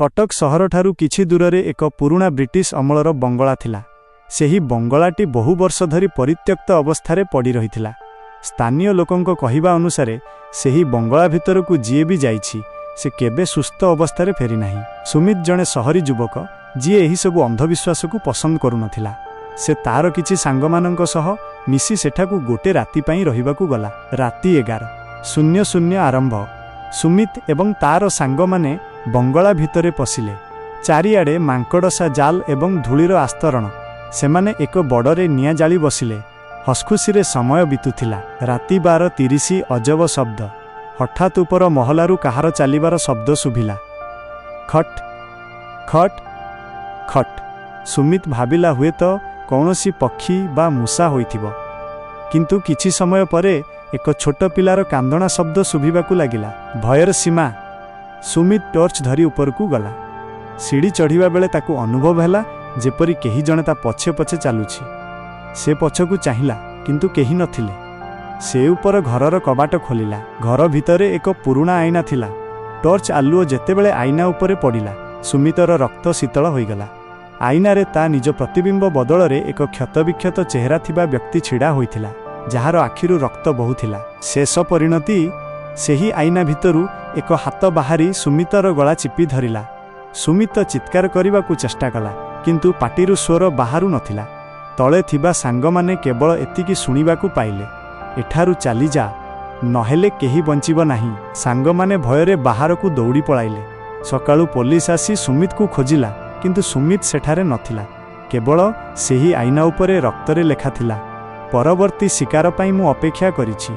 କଟକ ସହରଠାରୁ କିଛି ଦୂରରେ ଏକ ପୁରୁଣା ବ୍ରିଟିଶ ଅମଳର ବଙ୍ଗଳା ଥିଲା। ସେହି ବଙ୍ଗଳାଟି ବହୁ ବର୍ଷ ଧରି ପରିତ୍ୟକ୍ତ ଅବସ୍ଥାରେ ପଡ଼ି ରହିଥିଲା। ସ୍ଥାନୀୟ ଲୋକଙ୍କ କହିବା ଅନୁସାରେ, ସେହି ବଙ୍ଗଳା ଭିତରକୁ ଯିଏ ବି ଯାଇଛି, ସେ କେବେ ସୁସ୍ଥ ଅବସ୍ଥାରେ ଫେରିନାହିଁ। ସୁମିତ ଜଣେ ସହରୀ ଯୁବକ, ଯିଏ ଏହିସବୁ ଅନ୍ଧବିଶ୍ୱାସକୁ ପସନ୍ଦ କରୁନଥିଲା। ସେ ତାର କିଛି ସାଙ୍ଗମାନଙ୍କ ସହ ମିଶି ସେଠାକୁ ଗୋଟେ ରାତି ପାଇଁ ରହିବାକୁ ଗଲା। ରାତି 11:00 ଆରମ୍ଭ। ସୁମିତ ଏବଂ ତାର ସାଙ୍ଗମାନେ ବଙ୍ଗଳା ଭିତରେ ପଶିଲେ। ଚାରିଆଡ଼େ ମାଙ୍କଡ଼ସା ଜାଲ ଏବଂ ଧୂଳିର ଆସ୍ତରଣ। ସେମାନେ ଏକ ବଡ଼ରେ ନିଆଁ ଜାଳି ବସିଲେ। ହସଖୁସିରେ ସମୟ ବିତୁଥିଲା। ରାତି 12:30। ଅଜବ ଶବ୍ଦ। ହଠାତ୍ ଉପର ମହଲାରୁ କାହାର ଚାଲିବାର ଶବ୍ଦ ଶୁଭିଲା, ଖଟ୍ ଖଟ୍ ଖଟ୍। ସୁମିତ ଭାବିଲା, ହୁଏତ କୌଣସି ପକ୍ଷୀ ବା ମୂଷା ହୋଇଥିବ। କିନ୍ତୁ କିଛି ସମୟ ପରେ ଏକ ଛୋଟ ପିଲାର କାନ୍ଦଣା ଶବ୍ଦ ଶୁଭିବାକୁ ଲାଗିଲା। ଭୟର ସୀମା। ସୁମିତ ଟର୍ଚ୍ଚ ଧରି ଉପରକୁ ଗଲା। ସିଡ଼ି ଚଢ଼ିବା ବେଳେ ତାକୁ ଅନୁଭବ ହେଲା, ଯେପରି କେହି ଜଣେ ତା ପଛେ ପଛେ ଚାଲୁଛି। ସେ ପଛକୁ ଚାହିଁଲା, କିନ୍ତୁ କେହି ନଥିଲେ। ସେ ଉପର ଘରର କବାଟ ଖୋଲିଲା। ଘର ଭିତରେ ଏକ ପୁରୁଣା ଆଇନା ଥିଲା। ଟର୍ଚ୍ଚ ଆଲୁଅ ଯେତେବେଳେ ଆଇନା ଉପରେ ପଡ଼ିଲା, ସୁମିତର ରକ୍ତ ଶୀତଳ ହୋଇଗଲା। ଆଇନାରେ ତା ନିଜ ପ୍ରତିବିମ୍ବ ବଦଳରେ ଏକ କ୍ଷତବିକ୍ଷତ ଚେହେରା ଥିବା ବ୍ୟକ୍ତି ଛିଡ଼ା ହୋଇଥିଲା, ଯାହାର ଆଖିରୁ ରକ୍ତ ବହୁଥିଲା। ଶେଷ ପରିଣତି, ସେହି ଆଇନା ଭିତରୁ ଏକ ହାତ ବାହାରି ସୁମିତର ଗଳା ଚିପି ଧରିଲା। ସୁମିତ ଚିତ୍କାର କରିବାକୁ ଚେଷ୍ଟା କଲା, କିନ୍ତୁ ପାଟିରୁ ସ୍ୱର ବାହାରୁ ନଥିଲା। ତଳେ ଥିବା ସାଙ୍ଗମାନେ କେବଳ ଏତିକି ଶୁଣିବାକୁ ପାଇଲେ, "ଏଠାରୁ ଚାଲିଯା, ନହେଲେ କେହି ବଞ୍ଚିବ ନାହିଁ।" ସାଙ୍ଗମାନେ ଭୟରେ ବାହାରକୁ ଦୌଡ଼ି ପଳାଇଲେ। ସକାଳୁ ପୋଲିସ ଆସି ସୁମିତକୁ ଖୋଜିଲା, କିନ୍ତୁ ସୁମିତ ସେଠାରେ ନଥିଲା। କେବଳ ସେହି ଆଇନା ଉପରେ ରକ୍ତରେ ଲେଖାଥିଲା, "ପରବର୍ତ୍ତୀ ଶିକାର ପାଇଁ ମୁଁ ଅପେକ୍ଷା କରିଛି।"